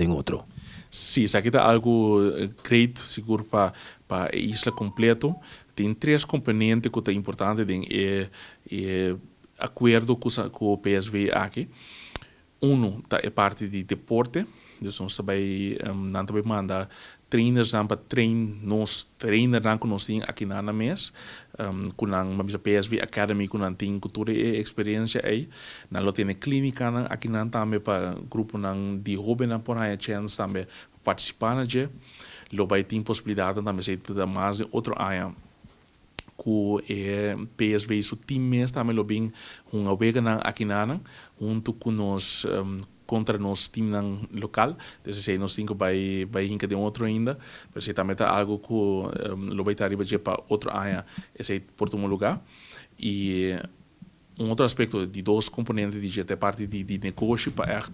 Den otro. Si, esaki ta algo great sigur pa e isla completo. Tin tres componente cu ta importante den e acuerdo cu PSV aki. Uno ta e parti di deporte, dus nos tambe nan tambe manda trainers nan pa train nos trainer nan cu nos tin aki na mes, cu nan mabisa PSV Academy, cu nan tin cultura y experiencia ey. Nan lo tin clinica nan aki nan tambe pa grupo nan di hoben nan por haya chance tambe participa na dje. Lo bay tin posibilidad tambe esey ta mas di otro aña cu e PSV su team mes tambe lo bin hunga wega nan aki nan hunto cu nos contra nos team nan local. Dus esey nos tin cu bay hinca den otro ainda. Pero esey tambe ta algo cu lo bay ta riba pa otro aña esey por tuma lugar. Y un otro aspecto, di dos componente di dje, parti di negoshi pa echt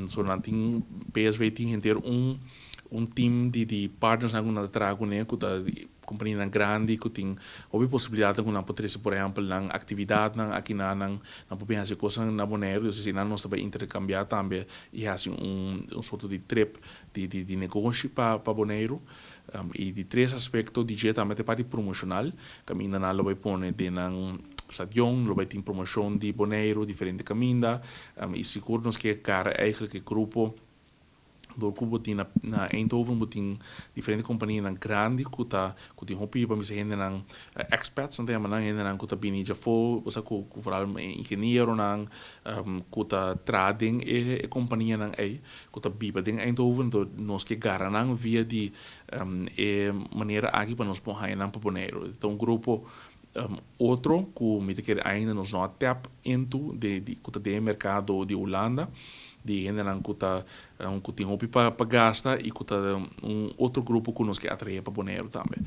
so nan tin PSV tin henter un team di partners nan cu traha cune, cu ta compania nan grandi cu tin hopi posibilidad cu nan por trece, por ehempel, nan actividad nan aki nan por haci cos na Bonaire. Dus asina nos tambe intercambia tambe y haci un sorto di trip di negoshi pa Bonaire. Y di tres aspecto di dje tambe ta parti promocional, caminda nan lo bay pone den nan stadion, lo bay tin promocion di Bonaire, diferente caminda, y sigur nos kier cara eigenlijk e grupo door cu bo tin na Eindhoven, bo tin diferente compania nan grandi cu tin hopi pa mi hende nan expats nan tema nan hende nan cu ta bini di afo, osea cu vooral ingeniero nan cu ta traha den e compania nan ey cu ta biba den Eindhoven. Anto nos kier gara nan via di e manera aki pa nos por haya nan pa Bonaire. Anto un grupo otro cu mi ta kere ainda nos no a tap into di cu ta den mercado di Hulanda, di hende nan cu tin hopi pa gasta y cu ta un otro grupo cu nos kier atrae pa Bonaire tambe.